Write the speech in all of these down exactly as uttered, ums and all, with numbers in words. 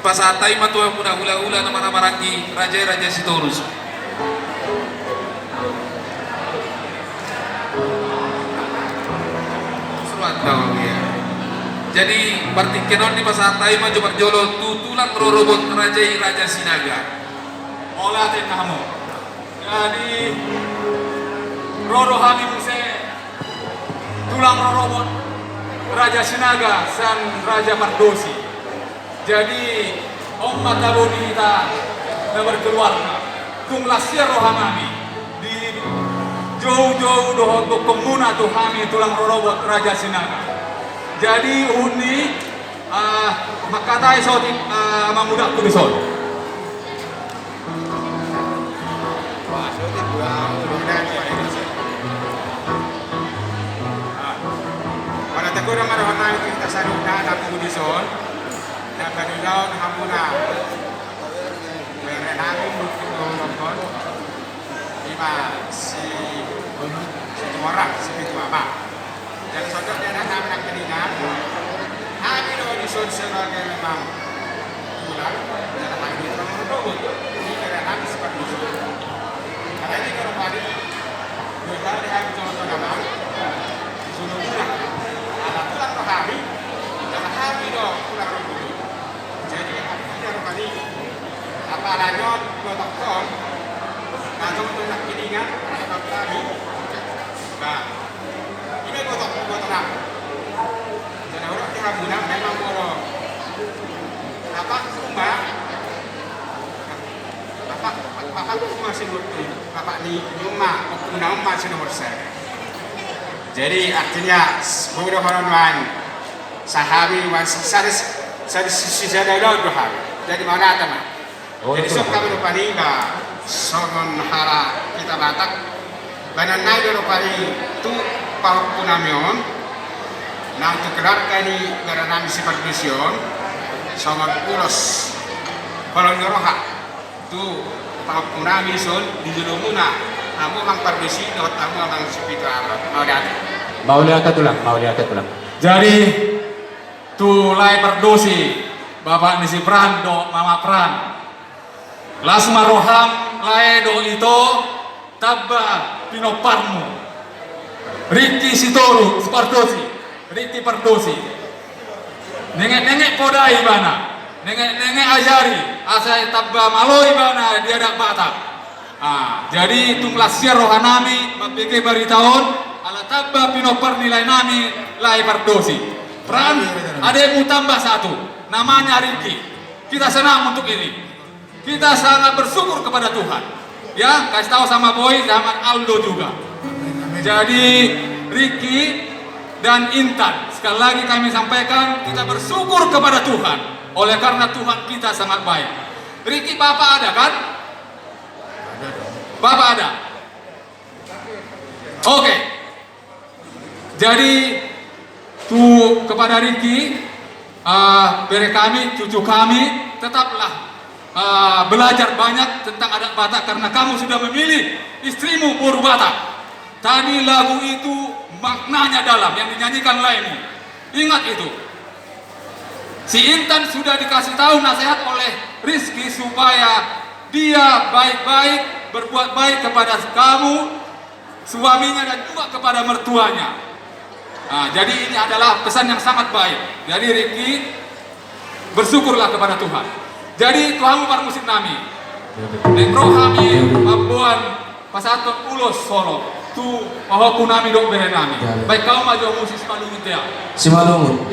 Pasahat hami ma tu hamuna hulahula na marhahamaranggi, raja i Raja Sitorus. Surat kau ya. Jadi partingkian on dipasahat hami ma jo parjolo tu tulang rorobot raja i Raja Sinaga. Mauliate ma hamu. Jadi ro do hami muse tulang rorobot Raja Sinaga sian Raja Pardosi. Jadi on ma tabo ni hita na berkeluarga. Tung las ia roha nami di joujou dohot gokhonmuna tu hami tulang rorobot Raja Sinaga. Jadi huhut ni, ah, mangkatai saotik, ah, amang mudangku dison. Mana tegur nama roha nami tu hita saluhutna na tu dison. Na padiulaon hamuna bere nami mungkin dohononhon ima si, si Tumorang, si Pitu Ama. Jadi songon dia na nami nangkiningan, hami do dison sebagai memang tulang, jadi hami do memang rorobot, di bere nami si Pardosi. Karena ini kalau tadi, dua kali hami coba-coba, sudah murah. Ala tulang do hami, jadi hami do tulang rorobot. Jadi artina rupani, apala on botohon, na tong tong nangkiningan, na tong tadi. Ba ima botohon, botohon nami. Jadi orang di hamuna memang molo bapak rumah, bapak, bapak rumah si Murtu, bapak ni rumah, rumah si nomor saya. Jadi artinya bodoh orang lain. Sahami ma sada, sada, sada ulaon do hami. Jadi mauliate ma. Jadi songon hami rupani ba songon halak hita Batak. Baenon nai do rupani tu pahompu nami on. Nang tu keluarga ni bere nami si Pardosi on. Songon ulos holong ni roha. Tu pahompu nami dison di jolomuna, hamu amang Pardosi dohot hamu amang si Pitu Ama. Mauliate. Mauliate tulang, mauliate tulang. Jadi tu lae Pardosi, bapak ni si Pran dohot mama Pran. Las ma roham lae dohot ito, tamba pinomparmu. Riki Sitoru, si Pardosi, Riki Pardosi. Nengetnenget poda ibana, nengetnenget ajari, asa tamba malo ibana di adat Batak. Ah, jadi tung las ia roha nami mambege barita on, ala tamba pinompar ni lae nami, lae Pardosi. Pran, ademu tambah satu, namanya Riki. Kita senang untuk ini. Kita sangat bersyukur kepada Tuhan. Ya, kasih tahu sama Boy, sama Aldo juga. Jadi Riki dan Intan, sekali lagi kami sampaikan, kita bersyukur kepada Tuhan oleh karena Tuhan kita sangat baik. Riki, bapak ada kan? Bapak ada. Oke. Jadi tu kepada Riki, ah, bere kami, cucu kami, tetaplah, ah, belajar banyak tentang adat Batak karena kamu sudah memilih istrimu boru Batak. Tadi lagu itu maknanya dalam yang dinyanyikan laemu. Ingat itu. Si Intan sudah dikasih tahu nasihat oleh Rizky supaya dia baik-baik, berbuat baik kepada kamu, suaminya dan juga kepada mertuanya. Nah, jadi ini adalah pesan yang sangat baik. Jadi Riki, bersyukurlah kepada Tuhan. Jadi tu hamu parmusik nami, naeng ro hami mamboan pasahathon ulos holong tu pahompu nami dohot bere nami. Baen hamu ma jo musik Simalungun, ya. Simalungun.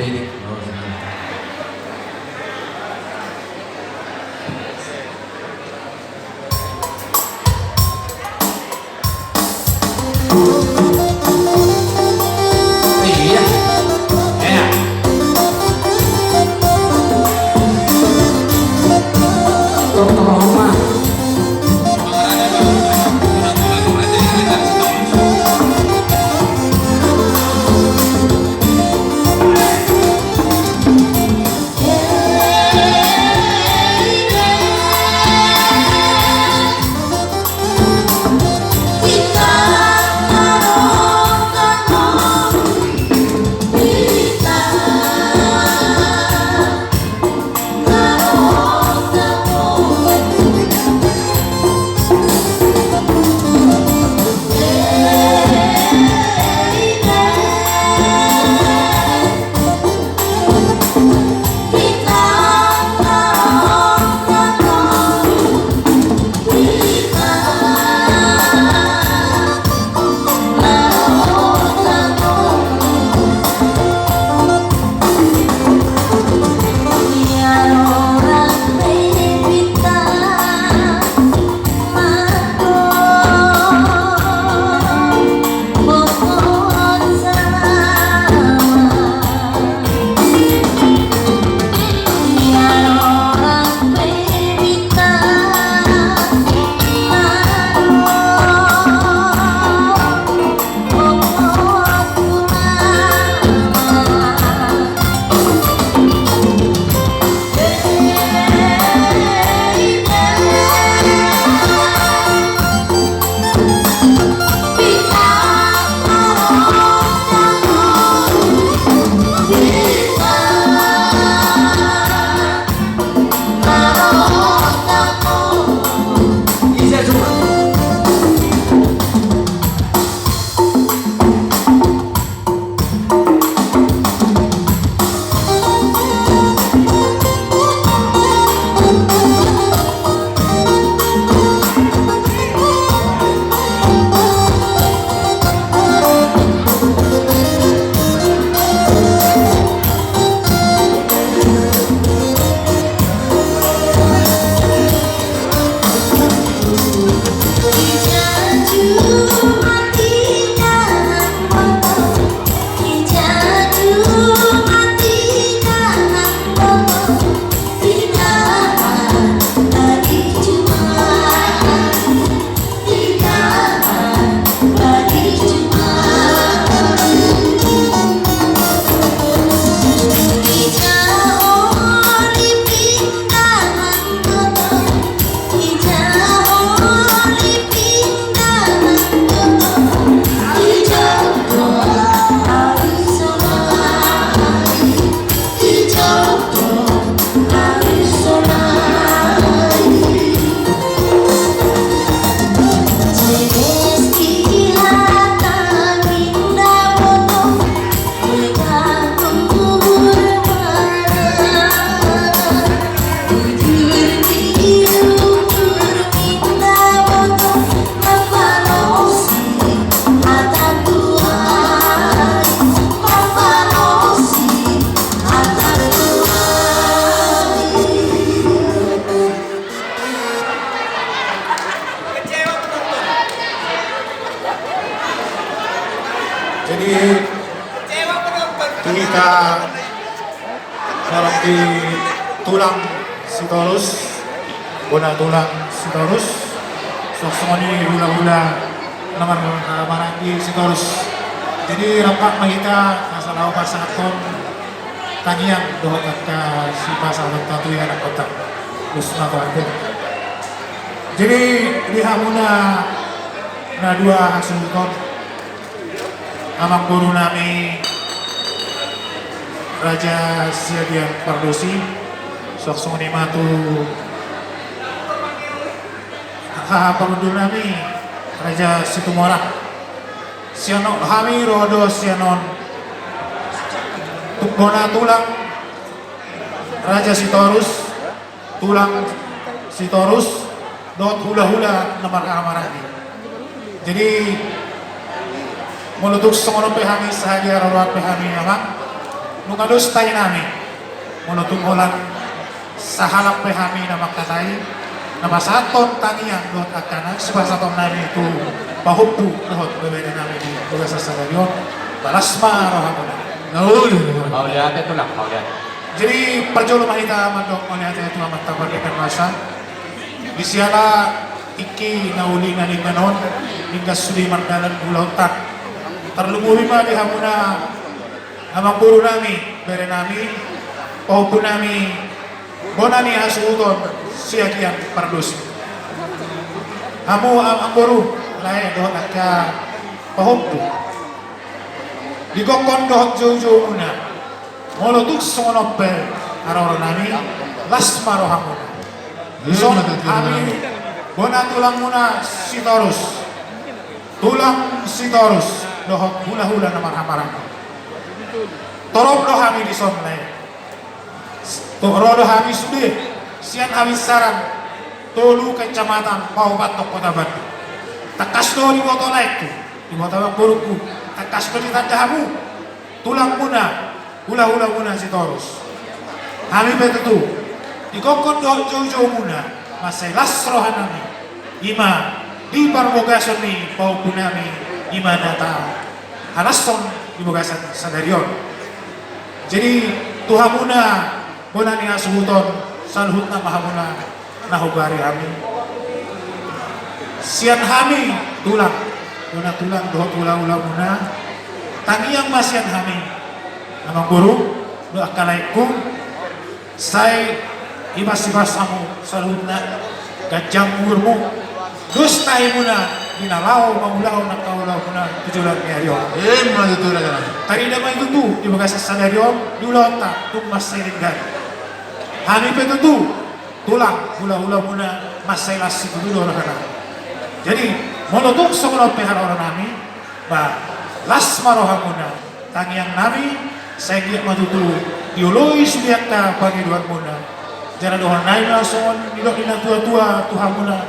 Maranggi tulang Sitorus, bona tulang Sitorus, suang songon i hulahula na mar-, maranggi Sitorus. Jadi rap ma hita asa laho pasahathon tangiang dohot angka sipasahatonta tu ianakhonta. Terus ma tu aku. Jadi di hamuna na dua hasuhuton, amangboru nami Raja Siagian Pardosi, suang songon i ma tu haha parhundul nami Raja Situmorang. Sian on hami ro do sian on tu bona tulang Raja Sitorus, tulang Sitorus dohot hulahula na marhahamaranggi. Jadi molo tung songon on pe hami, sadia ro roha pe hami amang, nunga dos tahi nami. Molo tung holan sahalak pe hami na mangkatai, na pasahathon tangiang dohot angka na sipasahaton nami tu pahompu dohot bebere nami di bagasan sadari on, ba las ma rohamuna. Mauliate tulang, mauliate. Jadi parjolo ma hita mandok mauliate tu Amanta Pardenggan Basa. Di siala tingki na uli na denggan on, denggan sude mardalan ulaonta. Tarlumobi ma di hamuna amangboru nami, bere nami, pahompu nami, bona ni hasuhuton Siagian Pardosi. Hamu amangboru, lae dohot angka pahompu, di gokhon dohot joujoumuna, molo tung songon on pe haroro nami, las ma rohamuna. Dison hami bona tulangmuna Sitorus, tulang Sitorus dohot hulahula na marhahamaranggi. Torop do hami dison, lae. Ro do hami sude sian habinsaran tolu kecamatan, paopathon kota Bandung. Tangkas do diboto laengku, diboto amangborungku, tangkas do ditanda hamu tulangmuna, hulahulamuna Sitorus. Hami pe tutu, di gokhon dohot joujoumuna, mansai las rohanami, i ma di parbogason ni pahompu nami, i ma na tahalashon di bagasan sadari on. Jadi tu hamuna bona ni hasuhuton, saluhutna ma hamuna na hubari hami. Sian hami tulang, bona tulang dohot hulahulamuna, tangiang ma sian hami, amangboru dohot angka laengku, sai ibasibas hamu saluhutna, ganjang umurmu, dos tahimuna di na laho mangulahon angka ulaonmuna tu joloan ni ari on. Ima tutu, raja nami. Tarida ma i tutu di bagasan sadari on di ulaonta, tung mansai denggan. Hami pe tutu tulang, hulahulamuna, mansai las situtu do rohana. Jadi molo tung songon on pe haroro nami, ba las ma rohamuna, tangiang nami, sai anggiat ma tutu dioloi sude angka pangidoanmuna. Jala dohonon nami ma songon nidok ni natuatua tu hamuna,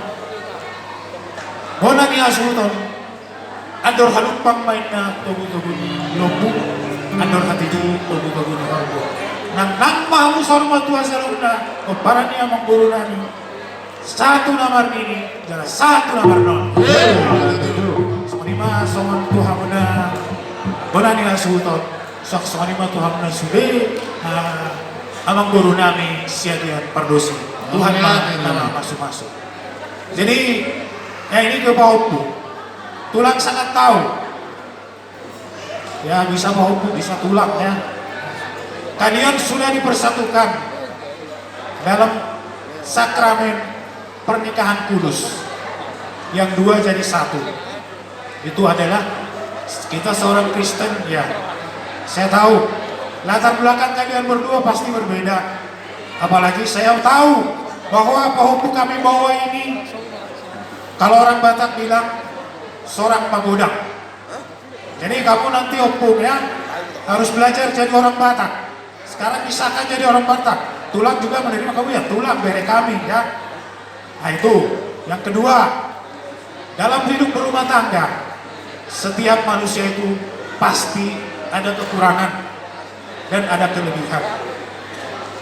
bona ni hasuhuton, andor halumpang ma inna togutogu ni lombu, andor hatiti togutogu ni horbo. Nangnang ma hamu saur matua saluhutna, pomparan ni amangboru nami, sahat tu na marnini jala sahat tu na marnono. Songon i ma songon tu hamuna bona ni hasuhuton, suang songon i ma tu hamuna sude, ah, amangboru nami Siagian Pardosi. Tuhan ma na mamasumasu. Jadi, ya, ini ke pahompu. Tulang sangat tahu. Ya, bisa pahompu, bisa tulang, ya. Kalian sudah dipersatukan dalam sakramen pernikahan kudus. Yang dua jadi satu. Itu adalah kita seorang Kristen, ya. Saya tahu latar belakang kalian berdua pasti berbeda. Apalagi saya tahu bahwa pahompu kami bawa ini, kalau orang Batak bilang, seorang magodang. Jadi kamu nanti ompung, ya, harus belajar jadi orang Batak. Sekarang misalkan jadi orang Batak, tulang juga menerima kamu, ya, tulang, bere kami, ya. Nah, itu. Yang kedua, dalam hidup berumah tangga, setiap manusia itu pasti ada kekurangan dan ada kelebihan.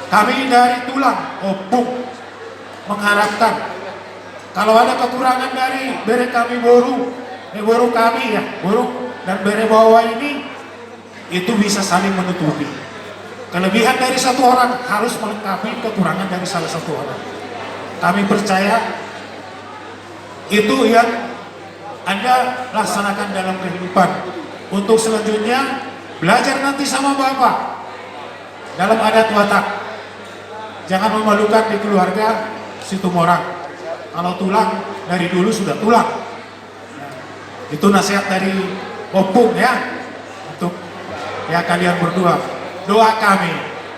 Kami dari tulang ompung mengharapkan kalau ada kekurangan dari bere kami boru, eh, boru kami, ya, boru dan bere baoa ini, itu bisa saling menutupi. Kelebihan dari satu orang harus melengkapi kekurangan dari salah satu orang. Kami percaya itu yang Anda laksanakan dalam kehidupan. Untuk selanjutnya, belajar nanti sama Bapak dalam adat Batak. Jangan memalukan di keluarga Situmorang. Kalau tulang dari dulu sudah tulang. Itu nasihat dari Opung ya, untuk ya kalian berdua. Doa kami,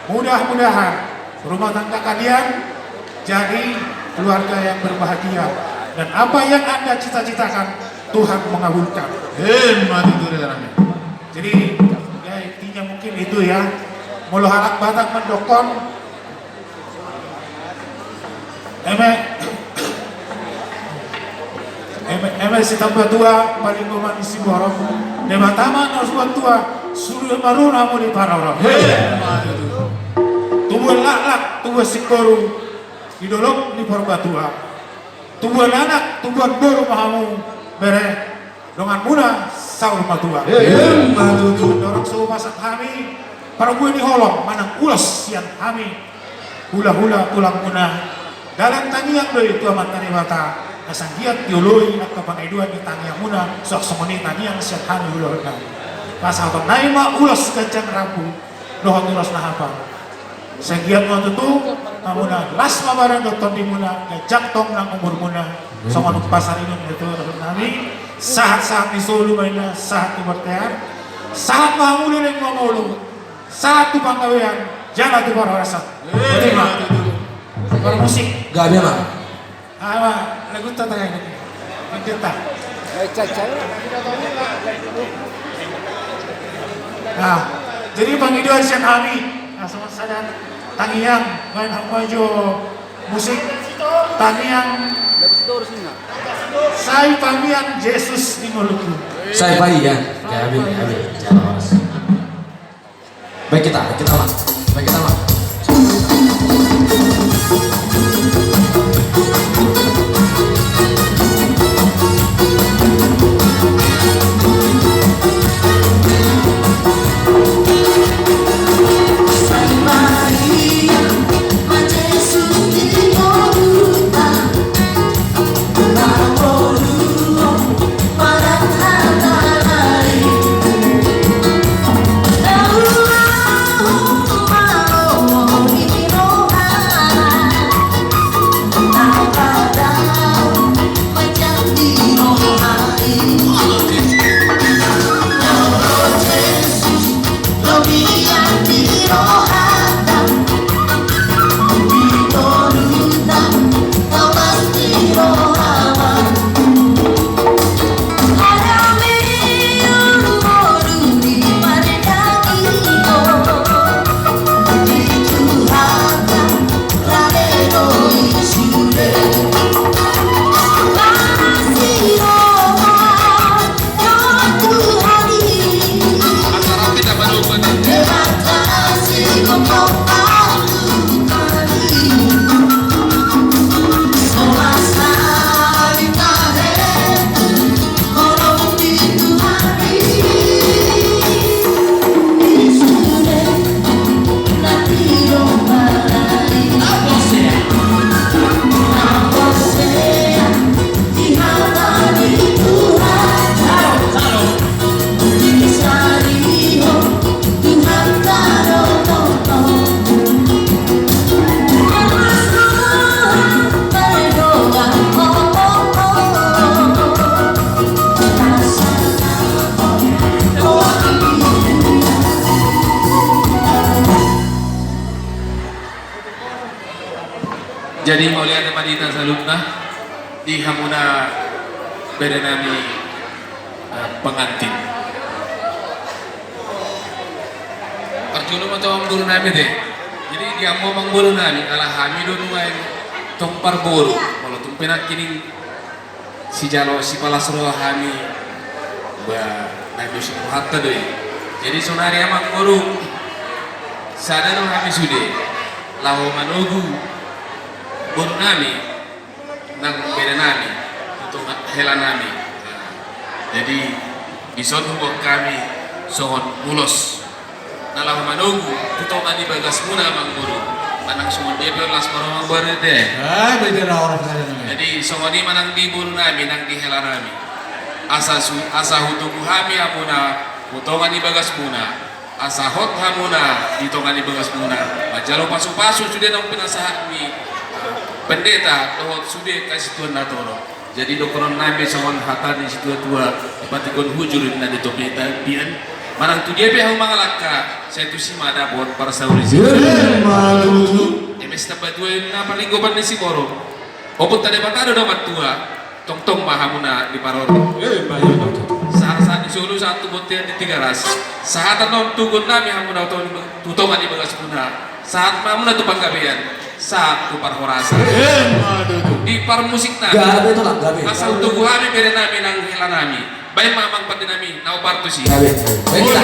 mudah-mudahan rumah tangga kalian jadi keluarga yang berbahagia dan apa yang Anda cita-citakan Tuhan mengabulkan. Emma tutu, Rame. Jadi ya intinya mungkin itu ya. Molo halak Batak mandok on, Eme, eme, eme sitamba tua, palinggoman ni siborok. Debata ma na suan tua, sude maruna muli parorok. Tubuan laklak, tubuan singkoru, di dolok ni Purbatua. Tubuan anak, tubuan boru ma hamu, bere. Donganmuna saur matua. Emma tutu. Dorang so hupasahat hami parbue ni holong manang ulos sian hami hulahula tulangmuna. Dalan tangiang do i tu Amanta Debata, asa anggiat dioloi angka pangidoan ni tangiangmuna, suang songon i tangiang sian hami hulahula. Pasahaton nami ma ulos ganjang rambu dohot ulos na hapal. Sai anggiat ma tutu hamuna, las ma badan dohot tondimuna, ganjang tong nang umurmuna. Songon umpasa ni dongan tuatua nami, sahat-sahat ni solu ma inna sahat tu bontean. Sahat ma hamu leleng mangolu, sahat tu panggabean jala tu parhorasan. Boti ma. Parmusik. Gabe ma. Aha ma laguta tangihon i? Laguta. Nah, jadi pangidoan sian hami. Nah, songon sada tangiang, baen hamu ma jo musik. Tangiang. Sai tangiang Jesus di ngolungku. Sai tangiang. Gabe, gabe. Baik kita, baik kita, Mak. Baik kita, Mak. Jadi mauliate ma di hita saluhutna, di hamuna bere nami, eh, pengantin. Parjolo ma tu amangboru nami te. Jadi di hamu amangboru nami, ala hami do nuaeng tong parboru. Molo tung pe nangkining sijalo sipalas roha hami, ba, nami usi Tuhanta do i. Jadi sonari amangboru, sada do hami sude laho manogu boru nami nang bere nami tu hela nami. Jadi dison huboan hami songon ulos. Na laho manogu tu tonga ni bagasmuna, amangboru. Manang songon dia pe las ma roha, amangboru, ate. Ah, beda na orang sana. Jadi songon i ma nang di boru nami, nang di hela nami. Asa su-, asa hutogu hami hamuna tu tonga ni bagasmuna. Asa hot hamuna di tonga ni bagasmuna. Manjalo pasupasu sude naung pinasahat ni, ah, pendeta dohot sude hasintuan na torop. Jadi dohonon nami songon hata ni situatua, dipatikkon hujur ninna di topi tapian. Manang tu dia pe hamu mangalangka, sai tusi ma dapot parsaulian. Emma tutu. Eme sitambatua ninna parlinggoman ni siborok. Ompunta Debata do na martua, tongtong ma hamuna diparorot. Emma tutu. Sahat-sahat ni solu, sahat tu bontean di Tigaras. Sahat annon tu goar nami hamuna tu tonga ni bagasmuna. Sahat ma hamuna tu panggabean, sahat tu parhorasan. Emma tutu. Di parmusikna. Gabe tu lah, gabe. Asa hutogu hami bere nami nang hela nami. Baen ma amang pande nami, na opat tusi. Gabe. Baen ma.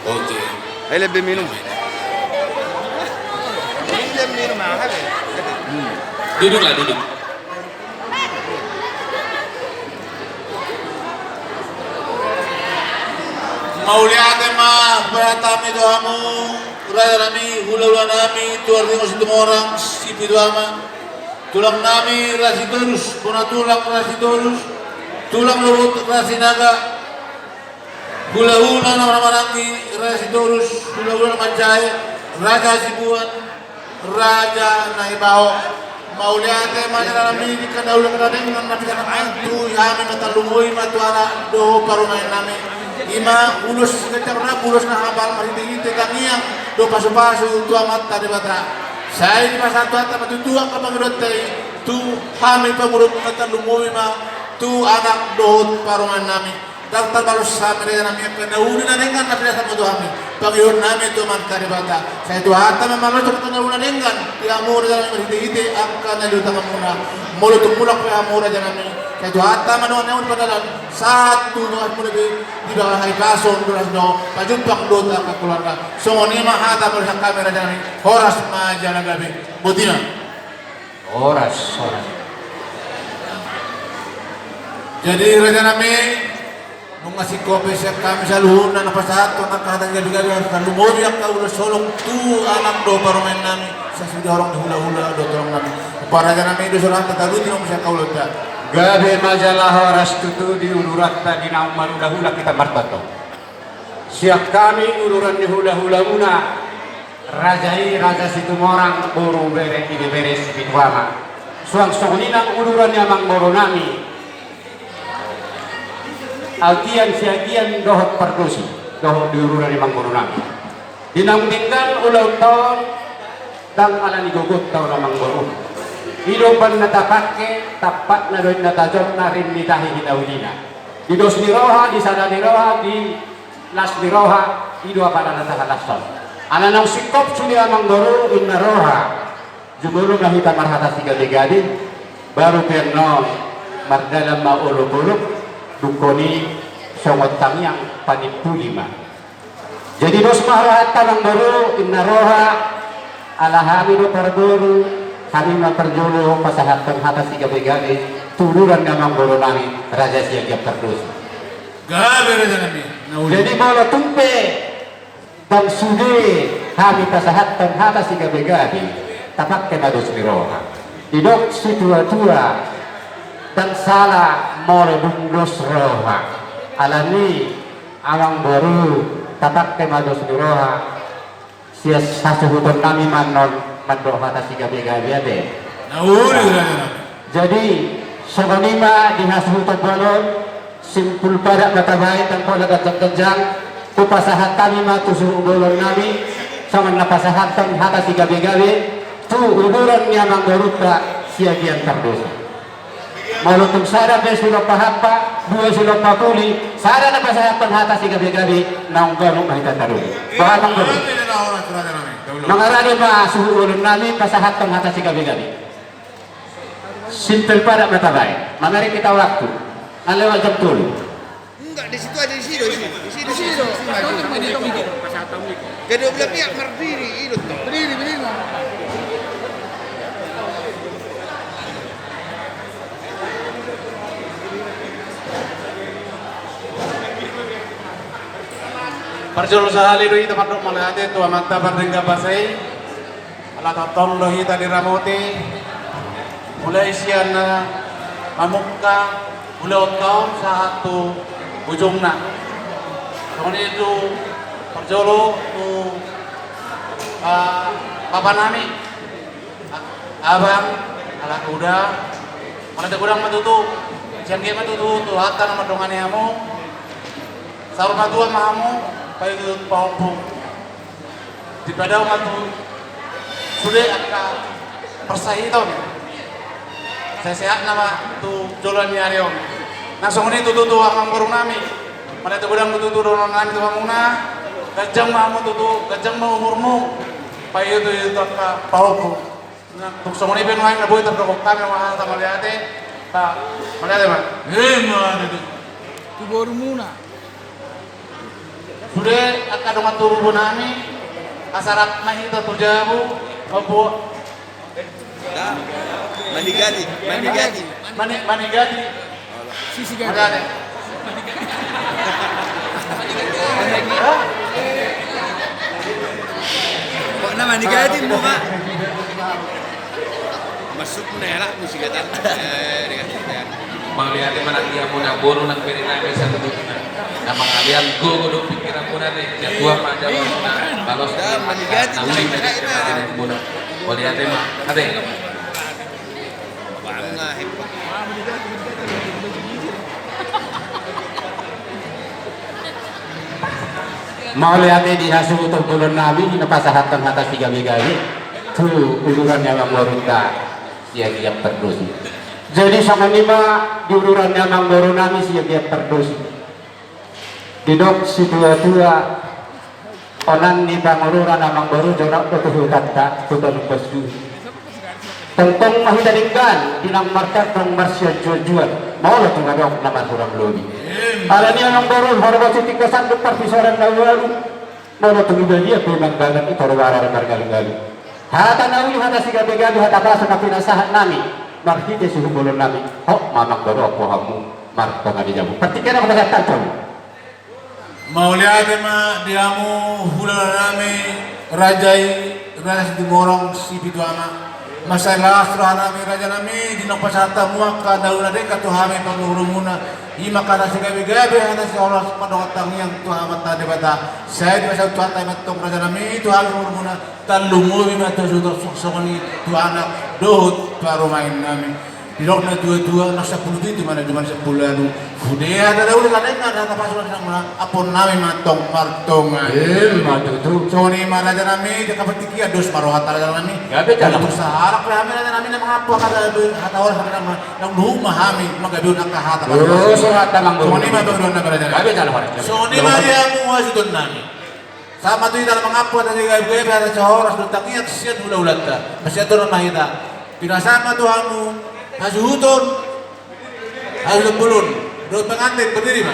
Oke. Ayo, lebih minum. Duduklah, duduk. Mauliate ma, bahat hami tu hamu, raja nami, hulahula nami, Tuan Ringo Situmorang, Sipitu Ama. Tulang nami Raja Sitorus, bona tulang Raja Sitorus, tulang lobot Raja Sinaga, hulahula na marhahamaranggi Raja Sitorus, hulahula na manjae Raja Hasibuan, Raja Naibaho. Mauliate ma jala nami di angka na uli angka na denggan na pinarmaen tu hami, ma tarlumobi ma tu anak dohot parumaen nami. Ima ulos siganjang rap, ulos na hapal marhitehite tangiang dohot pasupasu tu Amanta Debata. Sai dipasahat Tuhanta ma tutu angka pangidoanta i tu hami pangurupion, tarlumobi ma tu anak dohot parumaen nami. Ndang tarbalos hami raja nami angka na uli na denggan na pinasahat tu hami. Pangidoan nami tu Amanta Debata, sai Tuhanta ma mamaloshon angka na uli na denggan di hamu raja nami marhitehite angka na niluluan muna. Molo tung mulak pe hamu raja nami, sai Tuhanta ma dongan ni hamu di pardalanan, sahat tu dongan muna pe di bagasan hahipason, dohot pajumpang dohot angka keluarga. Songon i ma hata mauliate hami raja nami. Horas ma jala gabe. Botima. Horas, horas. Jadi raja nami, nunga singkop pe sian hami saluhutna na pasahathon angka hata gabe-gabe, tarlumobi angka ulos holong tu anak dohot parumaen nami, sasude horong ni hulahula dohot tulang nami. Ompu raja nami, dos rohanta, taluti ma muse angka ulaonta. Gabe ma jala horas tutu di uduranta di naung marhulahula hita martongtong. Sian hami uduran ni hulahula muna, raja i Raja Situmorang, boru, bere, ibebere, Sipitu Ama. Suang songon i nang uduran ni amangboru nami, Agian, Siagian dohot Pardosi, dohot di uduran ni amangboru nami. Di naung denggan ulaonta on, ndang ala ni gogonta on, amangboru. I do umbahen na tapangke, tampakna do inna tajomna, rim ni tahi hinaulina. Di dos ni roha, di sada ni roha, di Las ni roha, i do apala na tahalashon. Ala naung singkop sude amangboru, inna roha. Jumolo ma hita marhata sigabe-gabe, baru pe annon mardalan ma olop-olop, dungkon i songon tangiang panimpuli ma. Jadi dos ma rohanta amangboru, inna roha, ala hami do parboru, hami ma parjolo pasahathon hata sigabe-gabe tu uduran ni amangboru nami, Raja Siagian Pardosa. Gabe raja nami, na uli. Jadi molo tung pe ndang sude hami pasahathon hata sigabe-gabe, tapangke ma dos ni roha. Didok situa-tua, ndang sala molo dung dos roha. Alani amangboru, tapangke ma dos ni roha. Sian hasuhuton nami ma annon mandok hata sigabe-gabe ate. Na uli raja nami. Jadi songon i ma di hasuhuton bolon, simpul padat ma tabaen, ndang pola ganjang-ganjang, hupasahat hami ma tu suhut bolon nami, songon na pasahathon hata sigabe-gabe tu uduran ni amangborunta Siagian Pardosa. Molo tung sada pe silompa hampa, dua silompa puli, sada na pasahathon hata sigabe-gabe, naung ganup ma hita tarugi. Boha amangboru? Mangarade ma suhut bolon nami pasahathon hata sigabe-gabe. Simpel padat ma tabaen, mamereng hita waktu. Nunga lewat jam tolu. Enggak, di situ aja, di situ, di situ, di situ, di situ, di situ. Kedua belah pihak berdiri, itu tuh. Berdiri, berdiri. Parjolo sahali do hita mandok mauliate tu Amanta Pardenggan Basa i. Ala tongtong do hita diramoti, mulai sian na mamungka ulaonta on sahat tu ujungna. Songon i tu parjolo tu, ah, bapa nami, abang, ala uda, mauliate godang ma tutu, sian dia ma tutu, tu hata na mandongani hamu, saur matua ma hamu, paihutihut pahompu. Dipadao ma tu sude angka parsahiton. Sehat-sehatna ma tu joloan ni ari on. Nang songon i tutu tu amangboru nami. Mauliate godang tutu dohonon nami tu hamuna. Ganjang ma hamu tutu, ganjang ma umurmu. Paihutihut angka pahompu. Nang tung songon i pe nuaeng na boi tardok hami ma hata mauliate. Ba, mauliate ma. Ima tutu. Tu borumuna. Sude angka dongan tubu nami, asa rap ma hita tu jabu, mambuat. Da, manigati, manigati. Mani-, manigati. Sisi gati. Manigati. Hah? Kok nama manigati mu, Pak? Masuk mu nela musik gatan. Eh, dengan gatan. Mauliate ma nang di hamuna boru nang bere nami saluhutna. Na mangalean gogo do pingkiranmuna, na tua ma jawabna. Balos da, manigati, na uli manigati, manigati hamuna. Mauliate ma. Ate. Mauliate di hasuhuton bolon nami, na pasahathon hata sigabe-gabe tu uduran ni amangborunta Siagian Pardosa i. Jadi songon i ma di uduran ni amangboru nami Siagian Pardosa i. Didok situa-tua, onan ni pangururan amangboru jonok do tu hutanta, huta Lumban Suhut. Tongtong ma hita denggan di na martongtong marsianjuanjuan, molo tung adong na marhurang lobi. Alani amangboru, horbo sitingko sanduk parpisoaran na ualu. Molo tung i balian pe manggalan i, tor barang marngalungalu. Hata na uli, hata sigabegabe, hata pasu na pinasahat nami marhite suhut bolon nami. Hot ma amangboru, hamu martonga ni jabu. Partingkian ma pasahat hamu. Mauliate ma di hamu hulahula nami, raja i, raja Situmorang Sipitu Ama. Mansai las roha nami, raja nami, di naung pasahat hamu angka na uli na denggan tu hami parboruboru muna. I ma angka na sigabegabe, hata sihoras, mandok tangiang tu Amanta Debata. Sai dipasaut Tuhanta i ma antong, raja nami, tu hami parboruboru muna, tarlumobi ma tu hasuhuton songon i tu anak dohot parumaen nami. Didok na tua-tua, na sampulu pitu ma na jumadi sampulu ualu. Sude hata na uli, hata na inna, hata pasu, hata na muna, ampun nami ma antong martonga. Ima tutu. Songon i ma raja nami, jaka patik i, dos ma rohanta raja nami. Gabe jala. Tung sahalak pe hami raja nami na mangampu hata, hata horas, hata na muna, naung dohot ma hami manggabeon angka hata. Dos rohanta, Amangboru. Songon i ma tutu raja nami. Gabe jala. Songon i ma di hamu hasuhuton nami. Sahat ma tu hita na mangampu hata na gabe, hata na horas dohot tangiang sian hula-hulanta. Masiatur ma hita. Pinasahat ma tu hamu hasuhuton, hasuhuton bolon dohot pengantin, berdiri ma.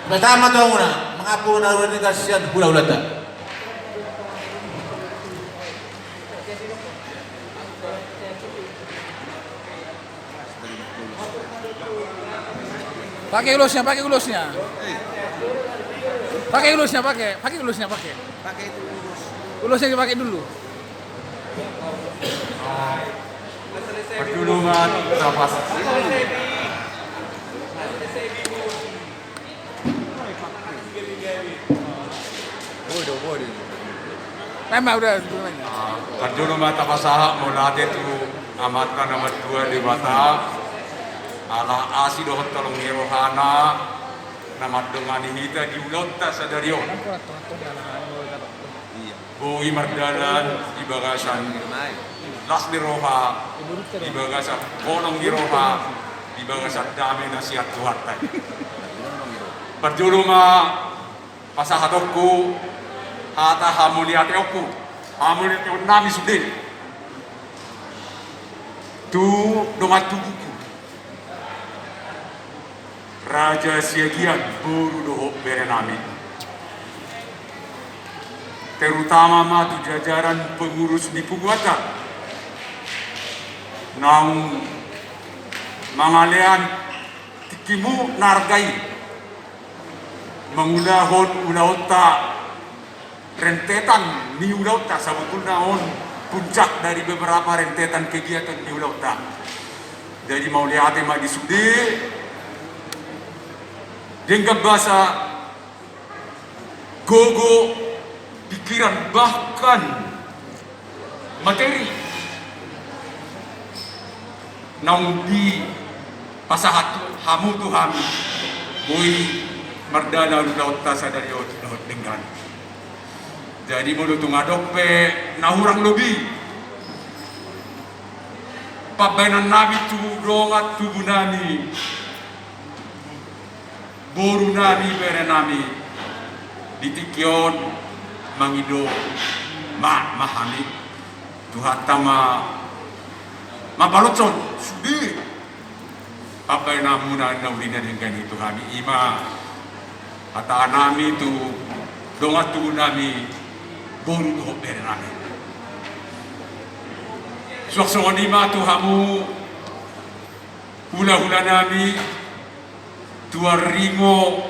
Pinasahat ma tu hamuna mangampu na hula-hulanta sian hula-hulanta. Pakai ulosnya, pakai ulosnya. Pakai ulosnya, pakai. Pakai ulosnya, pakai. Ulosnya dipakai dulu. Parjolo ma tapas. Memang udah sebenarnya. Ah, parjolo ma tapasahat mauliate tu Amanta na martua Debata, ala asi dohot holong ni rohana, na mandongani hita di ulaonta sadari on. Boi mardalan di bagasan las ni roha, di bagasan holong ni roha, di bagasan dame na sian Tuhanta. Parjolo ma pasahatonku hata hamauliateonku, hamauliateon nami sude tu dongan tubuku, Raja Siagian, boru dohot bere nami. Terutama ma tu jajaran pengurus ni punguanta, naung mangalean tingkimu na arga i mangulahon ulaonta, rentetan ni ulaonta, sabetulna on puncak dari beberapa rentetan kegiatan ni ulaonta. Jadi mauliate ma di sude, denggan basa, gogo, pikiran, bahkan materi naung dipasahat hamu tu hami, boi mardalan ulaonta sadari on dohot denggan. Jadi molo tung adong pe na hurang lobi pambaenan nami tu dongan tubu nami, boru nami, bere nami, di tingki on mangido maaf ma hami. Tuhanta ma mambalushon sude pambaenanmuna na uli na denggan i tu hami. I ma hata nami tu dongan tubu nami, boru dohot bere nami. Suang songon i ma tu hamu hulahula nami, Tuan Ringo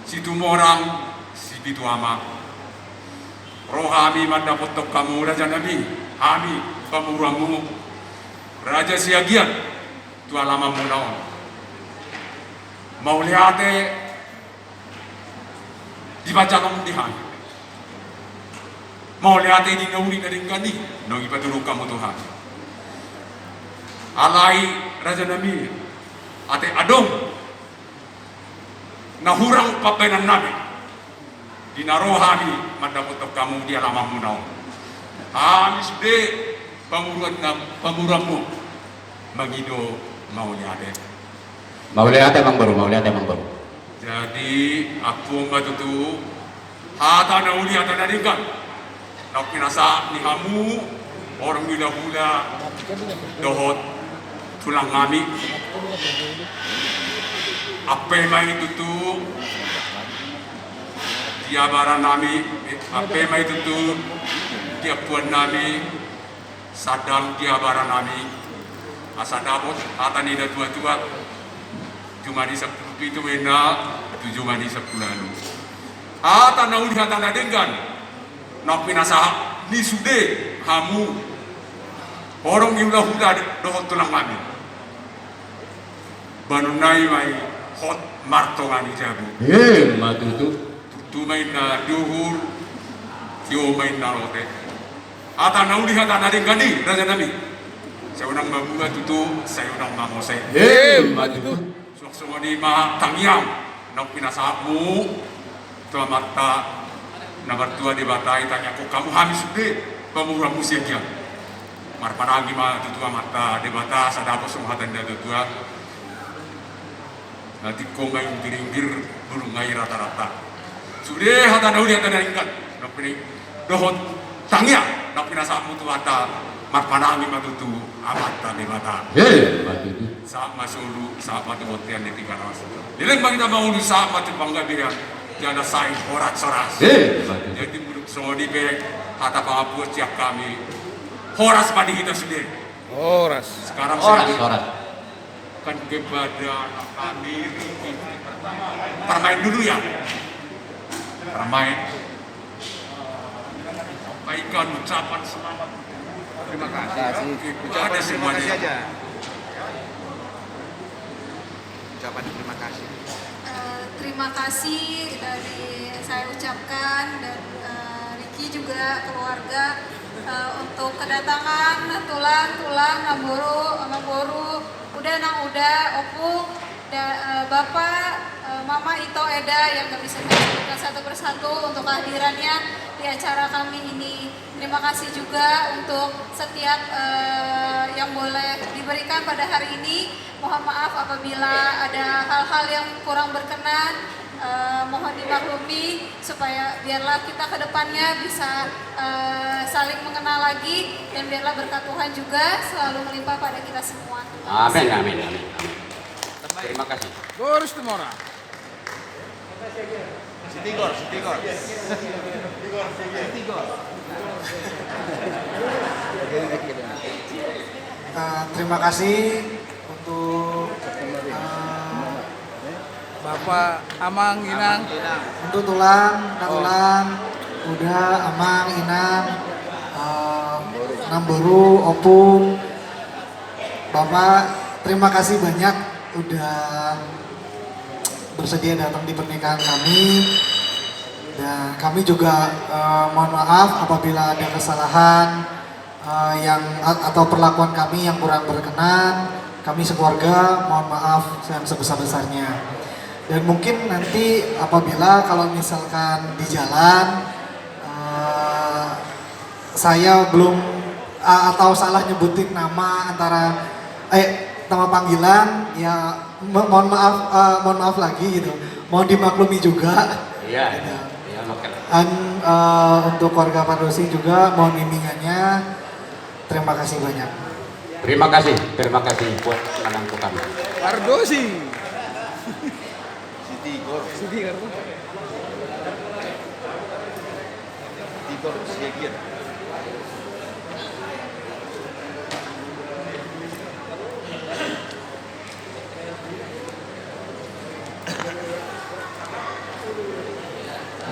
Situmorang Sipitu Ama. Ro hami mandapothon hamu raja nami, hami pamoruonmu, Raja Siagian, tu alamanmuna on. Mauliate di pansalonmu di hami. Mauliate di na uli na denggan i naung dipatuduhon hamu tu hami. Alai raja nami, ate adong na hurang pambaenan nami di na ro hami mandapothon hamu di alamanmuna on, hami sude pamoruon na, pamoruonmu mangido mauliate. Mauliate, Amangboru, mauliate, Amangboru. Jadi ampuon ma tutu hata na uli, hata na denggan naung pinasahat ni hamu horong ni hulahula dohot tulang nami. Ampe ma i tutu di abaran nami, ampe ma i tutu di ampuan nami. Sandang di abaran nami, asa dapot hata ni na tua-tua, jumadi sampulu pitu ma inna tu jumadi sampulu ualu. Hata na uli, hata na denggan naung pinasahat ni sude hamu horong ni hulahula dohot tulang nami. Banon nai ma i hot martonga ni jabu. Ima tutu. Tutu ma inna di uhur, tio ma inna lote. Hata na uli, hata na denggan i, raja nami. Sai unang mamua tutu, sai unang mangose. Emma tutu. Suang songon i ma tangiang naung pinasahatmu tu Amanta na martua Debata i, tangiangkon hamu hami sude pamoruonmu sian i. Marpanangi ma tutu Amanta Debata, sai dapot songon hata ni natuatua: Na tingkos ngai minggiringgir, bulung ngai ratarata. Sude hata na uli, hata na denggan, na pini dohot tangiang naung pinasahatmu tu Amanta, marpanangi ma tutu Amanta Debata. Emma tutu. Sahat ma solu, sahat ma tu bontean ni tiga ras. Leleng ma hita mangolu, sahat ma tu panggabean, jala sai horas-horas. Emma tutu. Jadi molo songon i pe hata pangapus sian hami, horas ma di hita sude. Horas. Sekarang horas, horas. Kan kepada kami, Riki, parumaen dulu ya. Parumaen. Sampaikan ucapan selamat. Terima kasih. Kepada semuanya. Ucapan terima kasih. Eh, terima kasih dari saya ucapkan dan, eh, Riki juga keluarga, eh, untuk kedatangan tulang, tulang, namboru, namboru, uda, nang uda, ompung, da-, eh, bapak, eh, mama, ito, eda yang nggak bisa saya sebutkan satu persatu untuk kehadirannya di acara kami ini. Terima kasih juga untuk setiap, eh, yang boleh diberikan pada hari ini. Mohon maaf apabila ada hal-hal yang kurang berkenan, eh, mohon dimaklumi, supaya biarlah kita ke depannya bisa, eh, saling mengenal lagi, dan biarlah berkat Tuhan juga selalu melimpah pada kita semua. Amin, amin, amin, amin. Terima kasih. Boris Tumora. Sitigor, Sitigor. Sitigor. Eh, terima kasih untuk, eh, Bapak, Amang, Inang. Untuk tulang, oh, tulang, uda, Amang, Inang, eh, namboru, ompung. Bapak, terima kasih banyak udah bersedia datang di pernikahan kami. Dan kami juga, eh, mohon maaf apabila ada kesalahan, eh, yang, a-, atau perlakuan kami yang kurang berkenan. Kami sekeluarga mohon maaf yang sebesar-besarnya. Dan mungkin nanti apabila kalau misalkan di jalan, eh, saya belum, a-, atau salah nyebutin nama antara, eh, nama panggilan, ya, mo-, mohon maaf, eh, mohon maaf lagi gitu. Mohon dimaklumi juga. Iya. Gitu. Iya, oke. Dan, eh, untuk keluarga Pardosi juga mohon bimbingannya. Terima kasih banyak. Terima kasih, terima kasih buat menantu kami. Pardosi. Sitigor. Sitigor. Sitigor, Sitigor.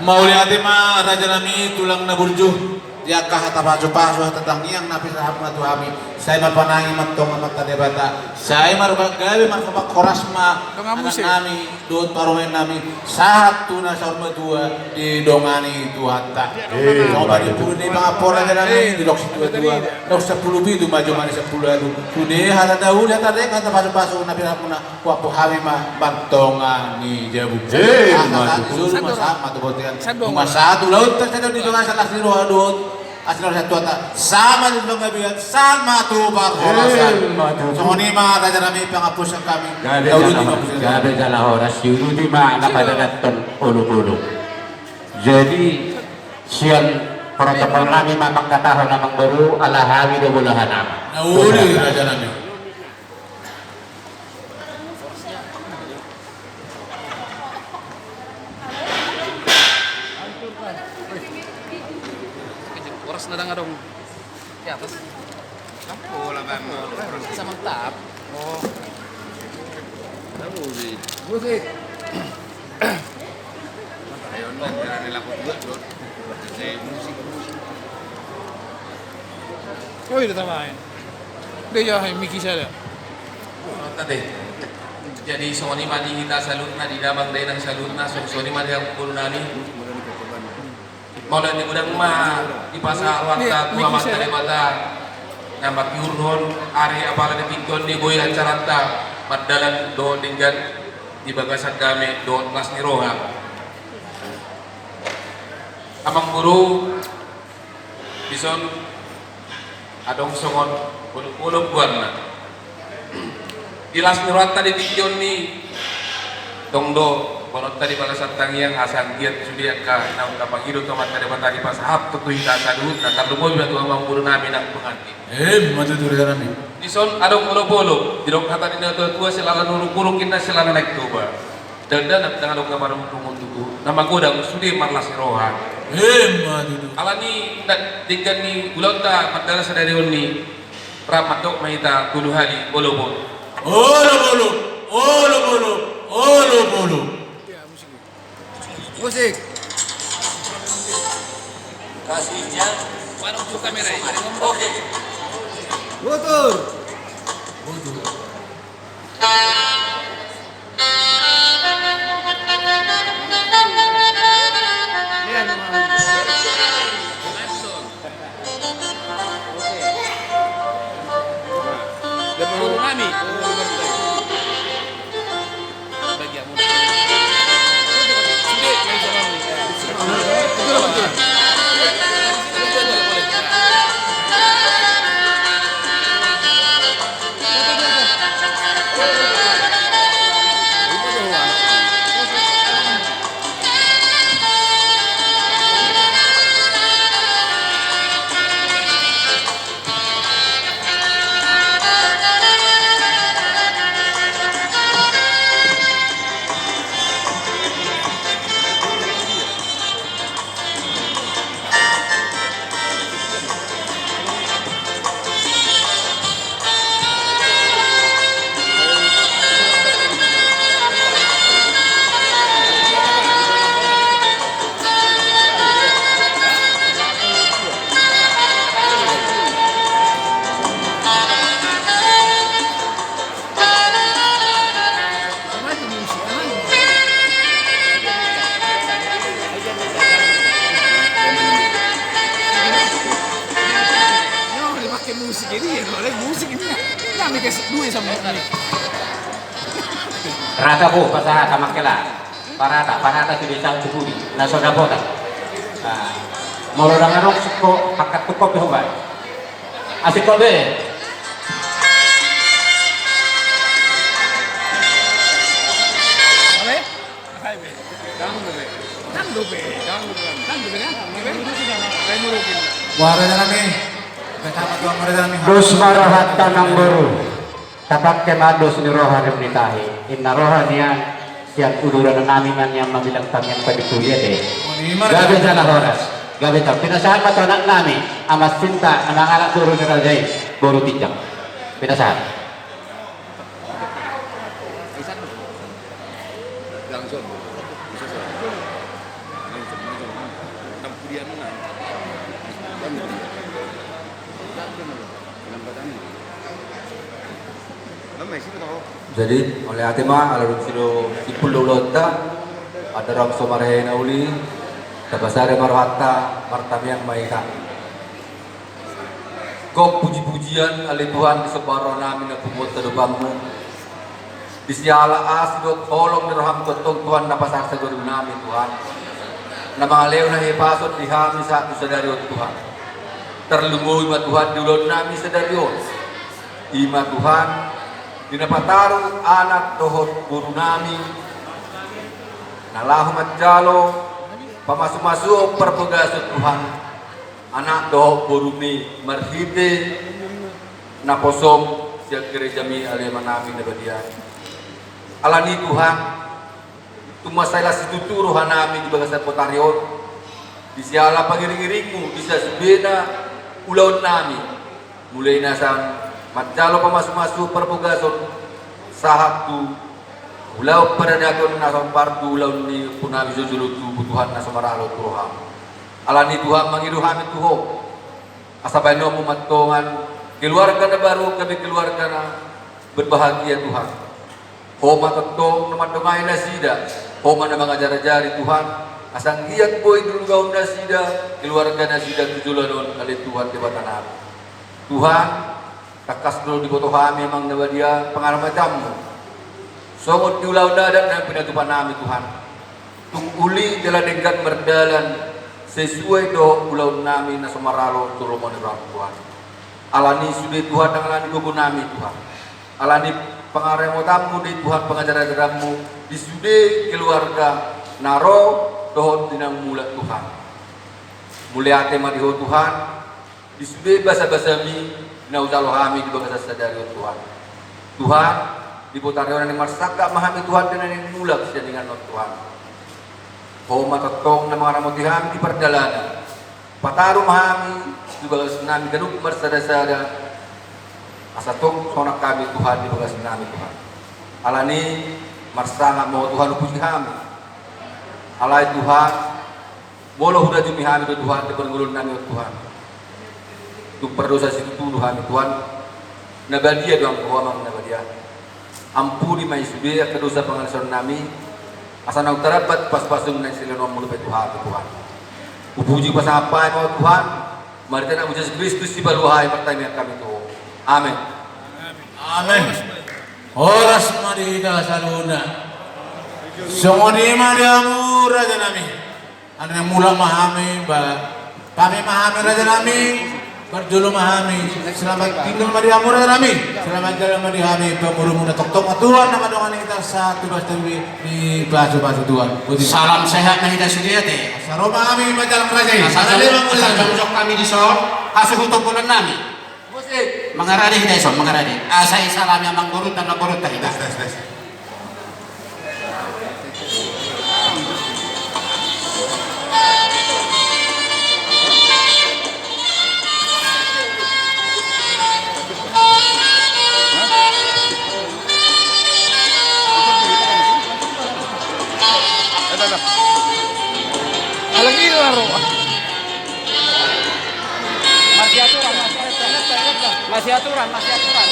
Mauliate ma raja nami, tulang na burju. Di angka hata pasupasu, hata tangiang na pinasahatmuna tu hami, sai marpanangi ma antong Amanta Debata, sai marpanggabe, marhaha horas ma anak nami dohot parumaen nami, sahat tu na saur matua didongani Tuhanta. Songon parimpulu ni pangampora raja nami, didok situatua, didok sampulu pitu ma jumadi sampulu ualu. Sude hata na uli, hata denggan, hata pasupasu na pinasahatmuna, huampu hami ma mantongan ni jabu. Asa sahat tu solu ma sahat ma tu bontean. Nunga sahat tu laut, asa di tonga, sahat las ni roha dohot asi ni roha ni Tuhanta, sahat ma tu panggabean, sahat ma tu parhorasan. Songon i ma raja nami pangampusan kami. Gabe jala horas, diuduti ma na padanathon olopolop. Jadi sian protokol nami ma mangkatahon, amang boru, ala hami do bolahan ama. Na uli raja nami. Horas na dang adong di atas. Pola bang. Horas na mantap. Oh. Musik. Musik. Oh, iya, tamain. Dia ya, hai, miki sada. Jadi songon i ma di hita saluhutna, di damang dainang saluhutna, songon i ma di angkul nami. Mauliate godang ma dipasahat rohanta tu Amanta Debata. Mangihurhon ari apala di tingki on di boi acaranta mardalan dohot denggan di bagasan dame dohot las ni roha. Amang boru, dison adong songon olop-olop goarna. Di las ni rohanta di tingki on i, tong do boanonta di bagasan tangiang asa anggiat sude angka naung tapangido tu Amanta Debata dipasahat tu hita saluhutna, tarlumobi ma tu amang boru nami nang pengantin. Emma tutu, raja nami. Dison adong olop-olop, didok hata ni na tua-tua, silala nuruk-nuruk inna silala Naeng Toba. Dakdanak ndang adong na marungut-ungut tutu, na magodang sude marlas ni roha. Emma tutu. Alani denggan ni ulaonta mardalan sadari on i, rap mandok ma hita tolu hali olop-olop. Olop-olop, olop-olop, olop-olop. Musik. Kasih ya. Warung tu kamera ini. Oke. Botur. Botur. Lihat, Bang. Oke. Guru nami. Yang dipakai musik ini ya, kalau musik ini ya, yang dikasih duit sama ini. Rata, bo, pasahat, Amang Kela. Parata, parata sude sahat tu pudi na so dapotan. Molo ndang adong singkop, angkat tungkot pe hubaen. Asingkop be. Muara jalan ni. Dos ma rohanta, amang boru. Tapangke ma dos ni roha rem ni tahi, inna roha nian sian uduran nami ma nian mamillang tangiang padi kuliah de. Gabe jala horas, gabe tau. Pinasahat ma tu anak nami, Amang Sinta, na mangalap boru ni raja i, boru Tinjak. Pinasahat. Jadi, mauliate ma, ala dung sido simpul do ulaonta, andorang so marhena uli, tapasada ma rohanta, martamiang ma hita. Gok puji-pujian, ale Tuhan, di somba roha nami na punguanta dopanmu. Di siala asi dohot holong ni roham tongtong, Tuhan, na pasahat sagodang nami, Tuhan. Na mangalehon hahipason di hami sahat tu sadari on, Tuhan. Tarlumobi ma, Tuhan, di ulaon nami sadari on. I ma, Tuhan, di na pataru anak dohot boru nami, na laho manjalo pamasumasuon parbagason, Tuhan. Anak dohot borum i marhite naposom sian gerejami, ale Ama nami na badia. Alani, Tuhan, tung mansai las situtu roha nami di bagasan botari on, di siala pangiring-iringmu di sasudena ulaon nami, mulai na sian manjalo pamasumasuon parbagason sahat tu ulaon paradaton na sampar tu ulaon ni ompu nami jolo-jolo tubu, Tuhan, na so maralo tu roham. Alani, Tuhan, mangido hami tu Ho, asa baenonmu ma tongon keluarga na baru, gabe keluarga na berbahagia, Tuhan. Ho ma tongtong na mandongani nasida, Ho ma na mangajar-ajari, Tuhan, asa anggiat boi diluluhon nasida, keluarga nasida tu joloan on, ale Tuhan Debata nami. Tuhan, tangkas do diboto hami, Amang na badia, pangaramotionMu. Songon di ulaon adat na pinatupa nami, Tuhan. Tung uli jala denggan mardalan sesuai dohot ulaon nami na so maralo tu lomo ni rohaM, Tuhan. Alani i sude, Tuhan, ndang alani gogo nami, Tuhan. Alani pangaramotionMu do i, Tuhan, pangajar-ajaranMu di sude keluarga na ro dohot di naung mulak, Tuhan. Mauliate ma di Ho, Tuhan, di sude basa-basaMi na hujalo hami di bagasan sadari on, Tuhan. Tuhan, di botari on naeng marsangkap ma hami, Tuhan, di na naeng mulak sian inganan on, Tuhan. Ho ma tongtong na mangaramoti hami di pardalanan. Pataru ma hami di bagas nami ganup marsada-sada, asa tong sonang hami, Tuhan, di bagas nami, Tuhan. Alani i marsangap ma Ho, Tuhan, hupuji hami. Alai, Tuhan, molo hurajumi hami do, Tuhan, di parngoluon nami on, Tuhan, tung pardosa situtu do hami, Tuhan. Na badia do anggo Ho, Amang na badia. Ampuni ma i sude angka dosa pangalaosion nami, asa naung tarambat pasu-pasuM na nisilehononMu dope tu hami, Tuhan. Hupuji, hupasangap hami ma Ho, Tuhan, marhite Anakmu Jesus Kristus, Sipaluahon hami, martangiang hami tu Ho. Amen. Amen. Horas ma di hita saluhutna. Songon i ma di hamu, raja nami. Alani i mulak ma hami, ba, pame ma hami, raja nami. Parjolo ma hami. Selamat tinggal ma di hamu, raja nami. Selamat jalan ma di hami. Pamoruonmu na tongtong ma Tuhan na mandongani hita sahat tu bagasan di pasu-pasu, Tuhan. Salam sehat ma hita sude, ate. Asa ro ma hami manjalang, raja i. Asa jongjong hami dison, hasuhuton bolon nami. Mangarade hita dison, mangarade. Asa disalami amangborunta, namborunta hita. Masih aturan, masih aturan. Masih aturan, masih aturan.